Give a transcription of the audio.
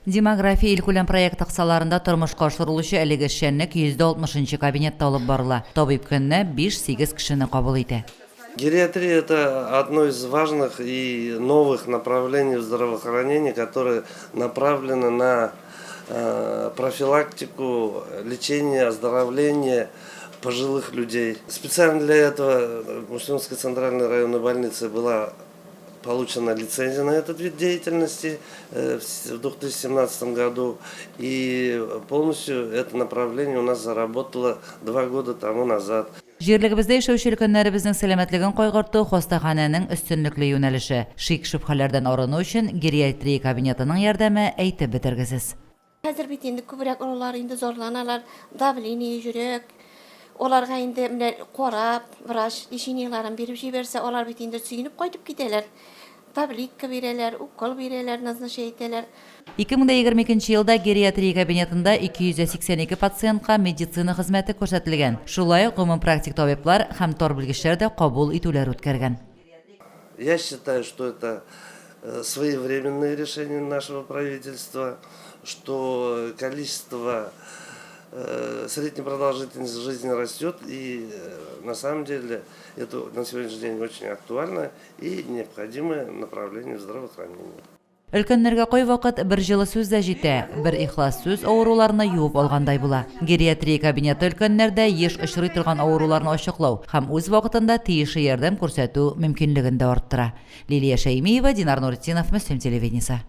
Демография илкүләм проекты кысаларында тормышка ашырылучы әлеге эшчәнлек 160 нчы кабинетта алып барыла. Табиб көненә 5-8 кешене кабул итә. Гериатрия это одно из важных и новых направлений в здравоохранении, которое направлено на профилактику, лечение, оздоровление пожилых людей. Специально для этого в Муслимской центральной районной больнице была получена лицензия на этот вид деятельности в 2017 году. И полностью это направление у нас заработало 2 года тому назад. Җирлегебездә яшәүче өлкәннәребезнең сәламәтлеген кайгырту хастаханәнең өстенлекле юнәлеше. Шик-шөбһәләрдән арыну өчен гериатрия кабинетының ярдәме әйтеп бетергесез. Хәзер бит инде күбрәк олылар инде зарланалар, давление, йөрәк. Аларга инде менә карап, врач лечениеларын биреп җибәрсә, алар бит инде сөенеп кайтып китәләр. Таблетка бирәләр, укол бирәләр, назначать итәләр. 2022 елда гериатрия кабинетында 282 пациентка медицина хезмәте күрсәтелгән. Шулай ук гомумпрактик табиблар һәм тар белгечләр дә кабул итүләр үткәргән. Я считаю, что это своевременное решение нашего правительства, что количество средней продолжительности жизни растет, и на самом деле это на сегодняшний день очень актуально и необходимое направление в здравоохранении. Өлкәннәргә кайвакыт бер җылы сүз дә җитә, бер ихлас сүз авыруларны юып алгандай була. Гериатрия кабинеты өлкәннәрдә еш очрый торган авыруларны ачыклау һәм үз вакытында тиешле ярдәм күрсәтү мөмкинлеген дә арттыра. Лилия Шәймиева, Динар Нуретдинов, Мөслим телевидениесе.